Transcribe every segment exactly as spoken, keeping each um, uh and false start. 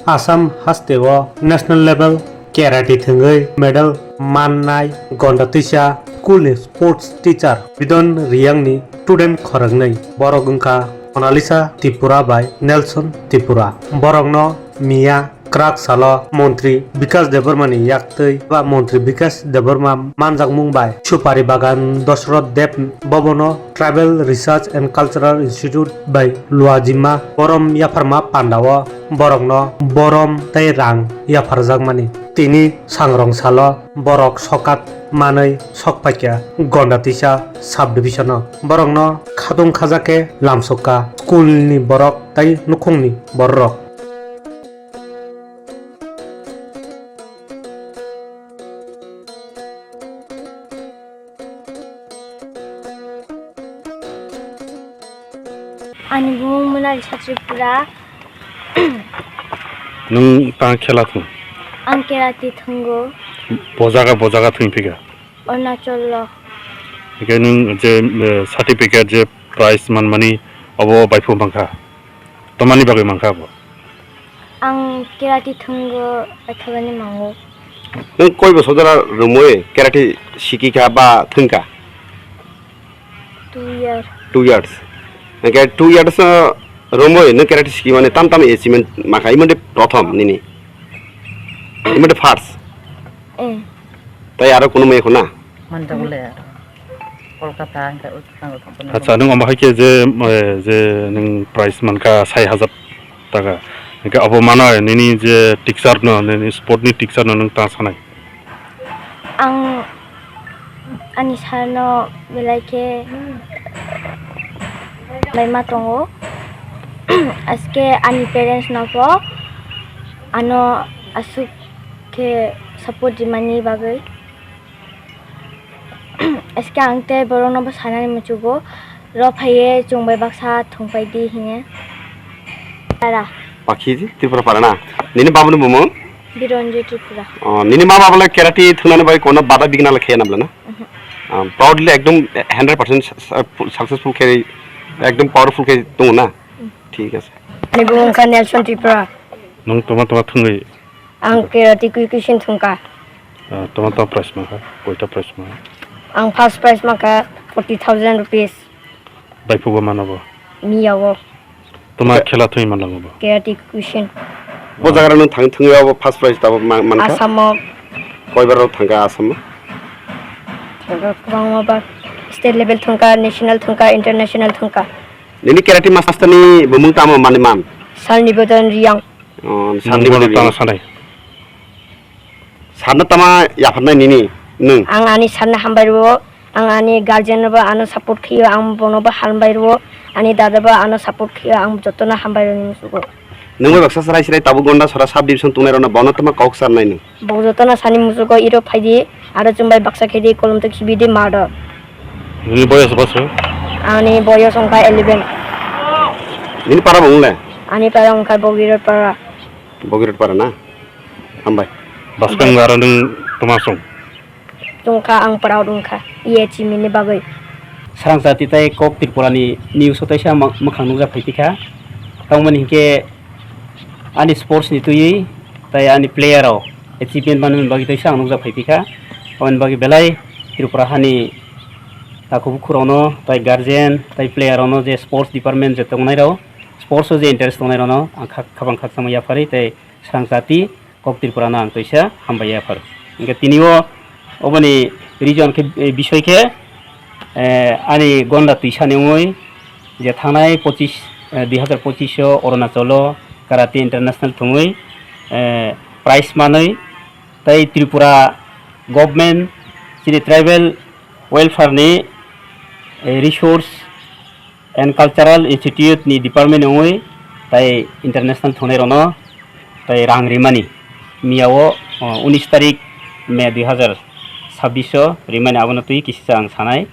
Assam hasteo national level karate thwngwi medal mannai Gonda Twisa school ni sports teacher Bidon Riyang ni student khoroknwi. Borok wngkha Monalisa Tripura bai Nelson Tripura. Borokno miya kwrak salo montri Bikas Debbarma ni yaktwi ba montri Bikas Debbarma manjakmung bai Supari Bagan Dosroth Deb Bhavan o Tribal Research and Cultural Institute bai Luajima Borom Yapharma Panda o borokno borom tei rang yapharjakmani. Tini sangrong salo borok sokat manwi sok phaikha Gonda Twisa subdivision o. Borokno khatung khajak khe lamsokha school ni borok tei nukhungni bororok. Ani bumung Monalisa Tripura. Nwng tang khela thung? Ang karate thwngo. Bo jaga, bo jaga thwng phika? Arunachal o. Hingke nwng je, eh, certificate je prize manmani obo baiphu mankha? Tamani bagwi mankha abo? Ang karate thwngo, paithabani mango. Nwng koi bosor jora romwi karate sikikha ba thwngkha? Two year. Two years. Hingke two years, uh, romwi nwng karate sikimani tam tam achievement makha, imoni prothom nini? Imoni first? Eh. Tai aro kunu mai khuna? Manjak le aro. Kolkata hingke Acha, nwng omo hai khe je, eh, je nwng prize mankha sai hajar taka. Hingke abo mano nini je teacher no, nini sport ni teacher no nwng ta sanai? Ang ani sir no belai khe belai ma tongo. Aske ani parents no pho ano aswk khe support rimani bagwi. Aske ang tei borokno bo sanani muchugo, rw phaiye chwng bai baksa thwngpai di hine. Para. Pakhi Tripura para na? Nini babuni bumung? Biranjoy Tripura. Oh, nini ma baba le karate thwngnani bai kono bada bigna le khaya nabla na? Mhm. Um, proudly ekdom hundred percent su-, su-, successful khe, ekdom powerful khe tongo na? Mm. Thik ase. Ani bumung kha Nelson Tripura. Nwng toma toma thwngwi? Ang karate Kyokushin thwngkha. Ah, toma toma prize mankha? Koita prize mankha? Ang first prize mankha forty thousand rupees. Baiphugo mano bo? Miya o. Toma khela thwngwi manlango bo? Karate Kyokushin. Bo jaga rok nwng thang thwngwi abo first prize tabo man-, mankha? Assam o. Koibar rok thangkha Assam o? Thangkha kwbangma bar. State level thangkha, national thangkha, international thangkha. Nini karate master ni bumung tamo mani man? Sir Nibodon Riyang. Oh, sir Nibodon Riyang. Tama sanai. Sarno tama yapharnai nini nwng? Ang ani sarno hambai rwo, ang ani guardian no bo ano support khiyo, ang bono bo hambai rwo, ani dada bo ano support khiyo, ang jotono hambai rwo nini musugo. Nwng bai baksa chwrai chwrai tabuk Gonda Sora sub division tongnai rokno bono tama kok sarnai nwng? Bo jotono sani musugo iro phaidi, aro chwng bai baksa khedi kolom to khibi di mado. Nini boyos bosor? Ani boyos wngkha eleven. Nini para bo wng le? Ani para wngkha Bogirot para. Bogirot para na? Hambai. Bwskang aro nwng toma song? Tongkha, ang proud wngkha, e achievement ni bagwi. Srang jati tei kok Tripura ni news o teisa mwkhang nukjak phai tikha. Tongmani hinkhe ani sports ni twiwi tei ani player rok achievement manwi bagwi teisa ang nukjak phai tikha. Aboni bagwi belai Tripura hani takhuk bukhuk rokno tei guardian tei player rokno je sports department je tongnai rok, sports o je interest tongnai rokno ang kha-, khapang khakchangma yapharwi tei srang jati kok Tripura no ang teisa hambai yaphar. Hingke tini o oboni reason khe, eh, bisoi khe, eh, ani Gonda Twisa ni wngwi je thangnai pochis, eh, dui hazar pochis o Arunachal o Karate International thwngwi, eh, prize manwi tei Tripura government chini tribal welfare ni, eh, resource and Cultural Institute ni department wngwi tai international thwngnairokno tai rang rimani. Miyao, o, unis tarik May dui hazar sabbish o rimani, abono twi kisisa ang sanai.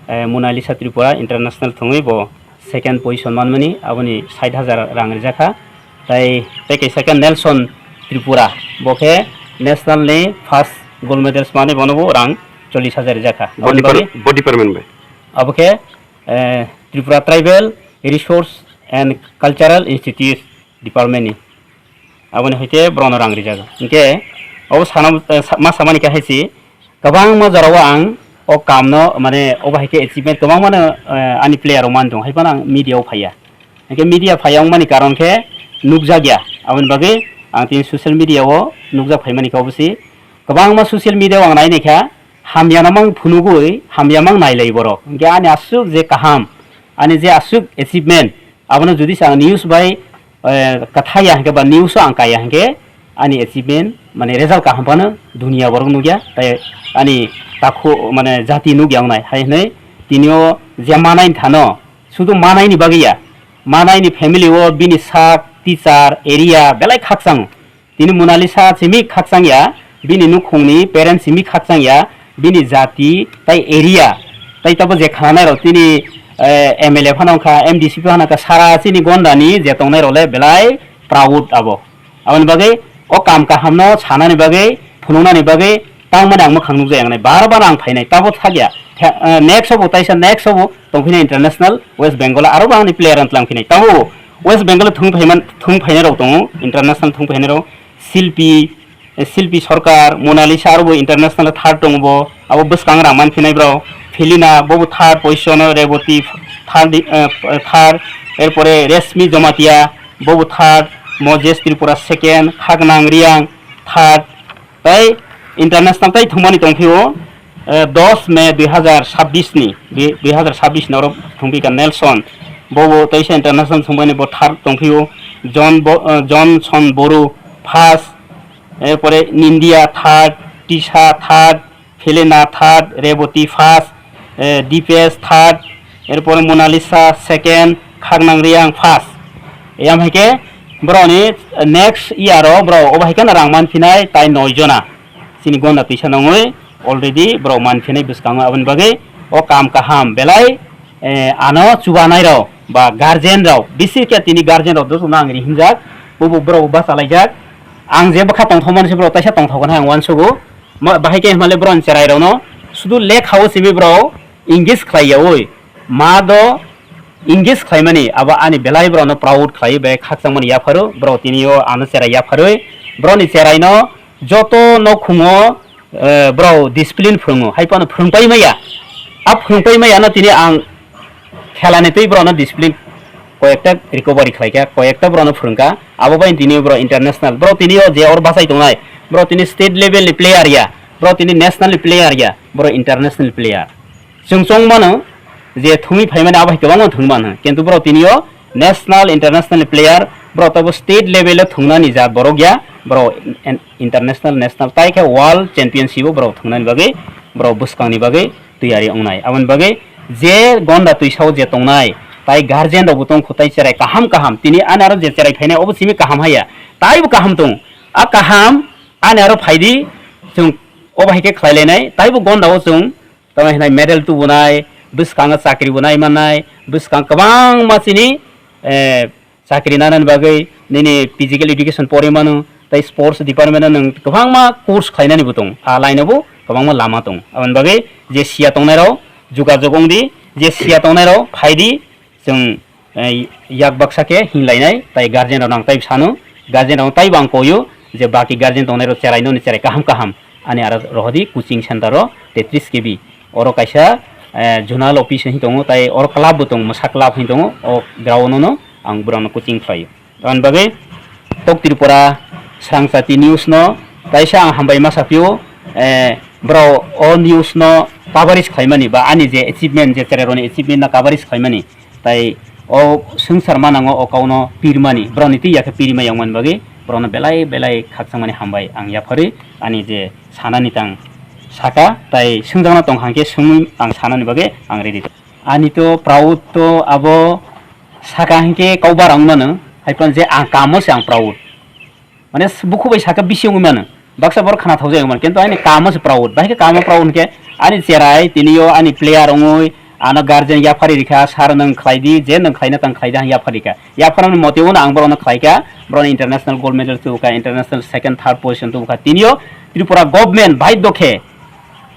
Eh, Monalisa Tripura international thwngwi bo second position manmani, aboni sait hajar rang rijakha. Tai, tai kaisa khe Nelson Tripura, bo khe national ni first gold medals manwi, bono bo rang chollish hajar rijakha. Bo aboni depar-, bagwi bo department bai? Abo khe eh, Tripura Tribal Resource and Cultural Institute Department ni. Aboni hoite borokno rang rijago. Hinkhe obo sana, eh, sa-, ma samani khe hai se, kwbangma jorao ang o kamno, mane, obo hai khe achievement kwbangmano, eh, ani player rok man tong, hai phano ang media o phaiya. Hinkhe media phaiya wngmani karon khe nukjakya. Aboni bagwi ang tini social media o nukjak phaimani khe obo se kwbangma social media o ang nai naikha, hamya no mang phunugwi, hamya mang nailai borok. Hinkhe ani aswk je kaham, ani je aswk achievement, abono jodi se ang news bai, eh, kathai ya hinkhe ba news o ang kaiya hinkhe ani achievement, mane, result kaham phano dunia borok nukya, tai ani takhu, mane, jati nukya wngnai hai hwnwi tini o je manai thano sudu manaini bagwi ya, manaini family o bini sak, teacher, area belai khakchang. Tini Monalisa simi khakchang ya, bini nukhungni parents simi khakchang ya, bini jati tai area, tai tabo je khananai rok tini, eh, M L A phano wngkha, M D C phano wngkha, sara chini gondani je tongnai rok le belai proud abo. Aboni bagwi o kam kahamno sanani bagwi, phunuknani bagwi tangmani ang mwkhang nukjai wngnai, bar bar ang phainai, tabo thakya. Tha-, eh, next obo taisa, next obo tongphina international West Bengal o aro bo angni player ang tlang phinai. Tabo West Bengal o thung phaiman, thung phainai rok tongo, international thung phainai rok. Silpi, eh, Silpi Sarkar, Monalisa aro bo international third tongo bo. Abo bwskang rang man phinai bro. Felina, bobo third position o, Reboti third, eh, third, erpore Reshmi Jamatia, bobo third, Mojes Tripura second, Khaknang Riang third, tai international tai thumani tongphio, eh, dos May dui hazar sabbish ni, dui, dui hazar sabbish ni oro thungpika Nelson, bobo taisa international thumani bo third tongphio, John Bo-, eh, Johnson Boru first, erpore Nindia third, Tisa third, Helena third, Reboti first, eh, Dipesh third, erpore Monalisa second, Khaknang Riang first. Eyam hai khe borokni next year o borok obo hai kheno rang man phinai tai noi jona. Chini gonda twisa nongwi already borok man phinai bwskango, aboni bagwi o kam kaham belai, eh, ano chubanai rok ba guardian rok, bisi khe tini guardian rok dosono ang rihimjak, bobo borok bachalaijak. Ang je bwkha tongthokmani se borok taisa tongthokgwna ang uansugo. Mo-, bahai khe hwnmale borokni cherai rokno sudu lekhao simi borok engage khlai yaui, ma do engage khlaimani abo ani belai borokno proud khlai bai khakchangmani yapharo, borok tini o ano cherai yapharwi borokni cheraino joto nokhungo, eh, borok discipline phwrwngo, hai phano phwrwngpai maya. A phwrwngpai maya no tini ang khelani twi borokno discipline koyekta recovery khlaikha, koyekta borokno phwrwngkha. Abo bai tini borok international, borok tini o je or bachai tongnai, borok tini state level ni player ya, borok tini national ni player ya, borok international player. Chwng chong mano je thungwi phaimani abo hai kwbangma thung mano, kintu borok tini o national, international player, borok tabo state level o thungnani jat borok ya, borok in-, international, national tai khe world championship o borok thungnani bagwi borok bwskangni bagwi tiyari wngnai. Aboni bagwi je gonda twisao je tongnai, tai guardian rokbo tongkho, tai cherai kaham kaham, tini ani aro je cherai phainai obo simi kaham haya, taibo kaham tong, a kaham ani aro phaidi, chwng obo hai khe khlai lainai, taibo gondao chwng tamo hinai medal tubunai, bwskango chakri bo nai mannai, bwskang kwbangma chini, eh, chakri nanani bagwi nini physical education pori mano, tei sports department o nwng kwbangma course khlainani bo tongo. A line o bo kwbangma lama tongo. Aboni bagwi je siya tongnai rok jogajog wng di, je siya tongnai rok phai di, chwng, eh, yak baksa khe hinlainai, tai guardian rok nang tai sano, guardian rok taibo ang koyo je baki guardian tongnai rok cherai noni cherai kaham kaham ani aro rohodi coaching center o tetris K B. Oro kaisa, eh, zonal office hin tongo, tai oro club bo tongo, mwsa club hin tongo, o ground o no ang borokno coaching khlaio. Aboni bagwi tok Tripura Srangchati News no kaisa ang hambai ma sapio, eh, borok o news no coverage khlaimani ba ani je achievement, je cherai rokni achievement no coverage khlaimani, tai o swngchar manango o kauno pirmani, borokni twi yakhe pirima yangmani bagwi borokno belai belai khakchangmani hambai ang yapharwi ani je sanani tang saka, tai swngjakna tong hangkhe swngwi ang sanani bagwi ang ready. Ani to proud to abo saka hinkhe kok barang mano, hai phano je ang kamo se ang proud. Mane s-, bukhu bai saka bisi wngwi mano. Baksa borok khana thokjak wngmano, kintu ani kamo se proud. Bahai khe kamo proud hinkhe ani cherai tini o ani player wngwi ano guardian yaphari rikha, "Sir, nwng khlai di, je nwng khlaina tang khlai di," hwn yaphari rikha. Yapharmani mote uno ang borokno khlaikha, borokno international gold medal tubukha, international second, third position tubukha. Tini o Tripura government baidho khe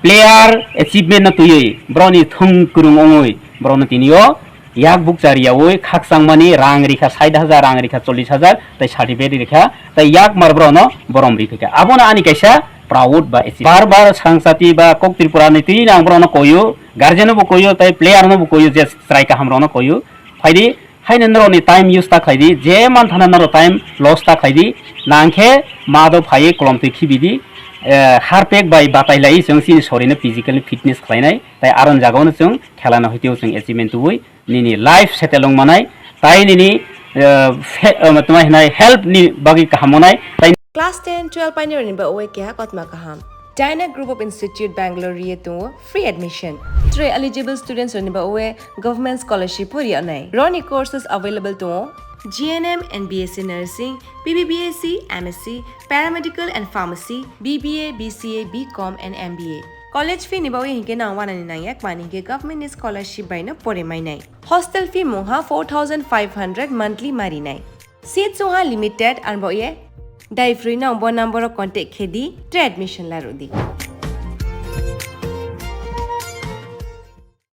player achievement no twiwi borokni thung kwrwng wngwi borokno tini o Yak bukcha riyawi khakchangmani rang rikha sait hajar, rang rikha chollish hajar, tei certificate rikha, tei yak mar borokno borom riphikha. Abono ani kaisa proud ba achievement. Bar bar Srangchati ba Kok Tripura ni twi ang borokno koyu, guardian no bo koyu, tei player no bo koyu, je chwrai kaham rokno koyu. Phaidi, haino norokni time use ta khlaidi, je manthana norok time loss ta khlaidi, nangkhe mado phaiwi kolom twi khibidi, eh, harpek bai batai lai chwng chini sorino physical fitness khlainai, tei aron jagao no chwng khela no hwitwi chwng achievement tubui nini life settle wng manai, tai nini, eh, fe-, eh, tuma hinai health ni bagwi kaham wngnai, tai Class ten, twelve painirokni bagwi keha kotma kaham. Dyna Group of Institute Bangalore riye tongo free admission. Three eligible students rokni bagwi government scholarship bo riya nai. Roni courses available tongo G N M and B S C Nursing, B B B S C, M S C, Paramedical and Pharmacy, B B A, B C A, B Com and M B A. College fee ni bagwi hinkhe nang wanani nangya, mani hinkhe government ni scholarship bai no pore mainai. Hostel fee mungha four thousand five hundred monthly marinai. Seat sungha limited, arbo ye dai free no bo number o contact khedi, tre admission larudi.